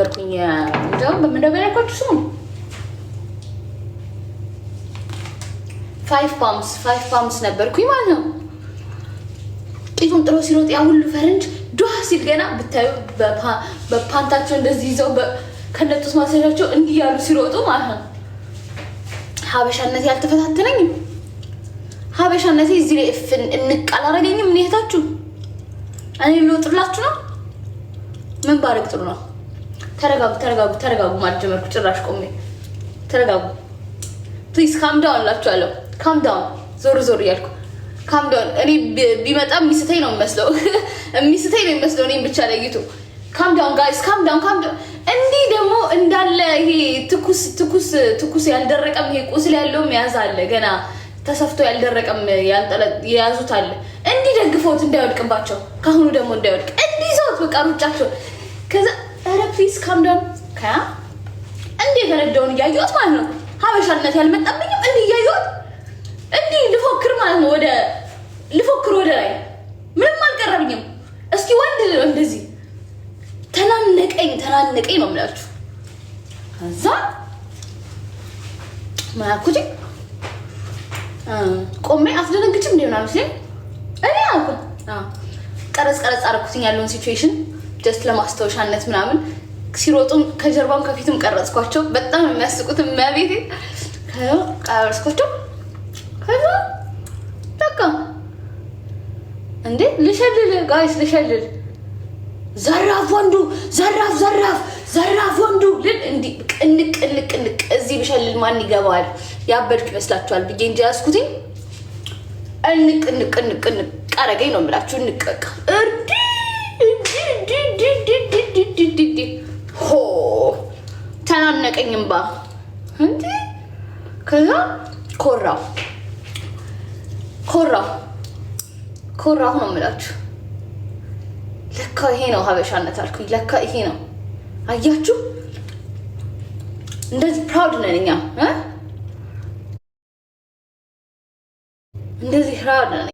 ነበርኩኝ። እንደውም በምን ያልኳችሁ ስሙን 5 pumps, 5 pumps ነበርኩኝ ማለት ነው። ቂጡን ጥሎ ሲሮጥ ያ ሁሉ ፈረንጅ ዷ ሲል ገና ብታዩ በፓንታቸው እንደዚህ ይዘው ከነጡት ማስያዣቸው እንዲህ ያሉ ሲሮጡ ማለት ነው። ሀበሻነቴ አልተፈታተነኝም። ሀበሻነቴ እዚህ ላይ እፍን እንቅ አላረገኝም። እኔ እህታችሁ እኔ ልወጥላችሁ ነው። ምን ባረግ ጥሩ ነው? ተረጋጉ፣ ተረጋጉ፣ ተረጋጉ ማለት ጀመርኩ። ጭራሽ ቆሜ ተረጋጉ please, calm down እላችኋለሁ። Calm down፣ ዞር ዞር እያልኩ calm down። እኔ ቢመጣ የሚስተኝ ነው የሚመስለው፣ የሚስተኝ ነው የሚመስለው እኔም ብቻ ለይቶ። Calm down guys, calm down, calm down። እንዲህ ደግሞ እንዳለ ይሄ ትኩስ ትኩስ ትኩስ ያልደረቀም ይሄ ቁስል ያለውም የያዘ አለ፣ ገና ተሰፍቶ ያልደረቀም የያዙት አለ። እንዲህ ደግፈውት እንዳይወድቅባቸው፣ ከአሁኑ ደግሞ እንዳይወድቅ እንዲህ ይዘውት በቃ ሩጫቸው። ከዛ ኧረ please calm down። እንዲህ የፈነዳውን እያየሁት ማለት ነው። ሀበሻነት ያልመጣብኝም። እንዲህ እያየሁት እንዲህ ልፎክር ማለት ነው። ወደ ልፎክር ወደ ላይ ምንም አልቀረብኝም። እስኪ ወንድ እንደዚህ ተናነቀኝ፣ ተናነቀኝ ነው የምላችሁ። ከዛ ማያኩት ቆሜ አትደነግጭም እንደ ምናምን ሲለኝ እኔ አልኩ ቀረጽ ቀረጽ አደረኩትኝ ያለውን situation just ለማስታወሻነት ምናምን። ሲሮጡም ከጀርባም ከፊትም ቀረጽኳቸው። በጣም የሚያስቁት የሚያቤቴ ቀረጽኳቸው። ከዛ በቃ እንዴ ልሸልል guys ልሸልል፣ ዘራፍ ወንዱ፣ ዘራፍ፣ ዘራፍ፣ ዘራፍ ወንዱ ልል እንዲህ ቅንቅ ቅንቅ ቅንቅ። እዚህ ብሸልል ማን ይገባዋል? ያበድኩ ይመስላችኋል ብዬ እንጂ ያዝኩትኝ እንቅ እንቅ እንቅ እንቅ አረገኝ ነው የምላችሁ። እንቅ በቃ እርዲ ዲ ሆ ተናነቀኝ እምባ እንዲ። ከዛ ኮራው፣ ኮራው፣ ኮራሁ ነው የምላችሁ። ለካ ይሄ ነው ሀበሻነት አልኩኝ። ለካ ይሄ ነው፣ አያችሁ፣ እንደዚህ proud ነን እኛ፣ እንደዚህ proud ነን።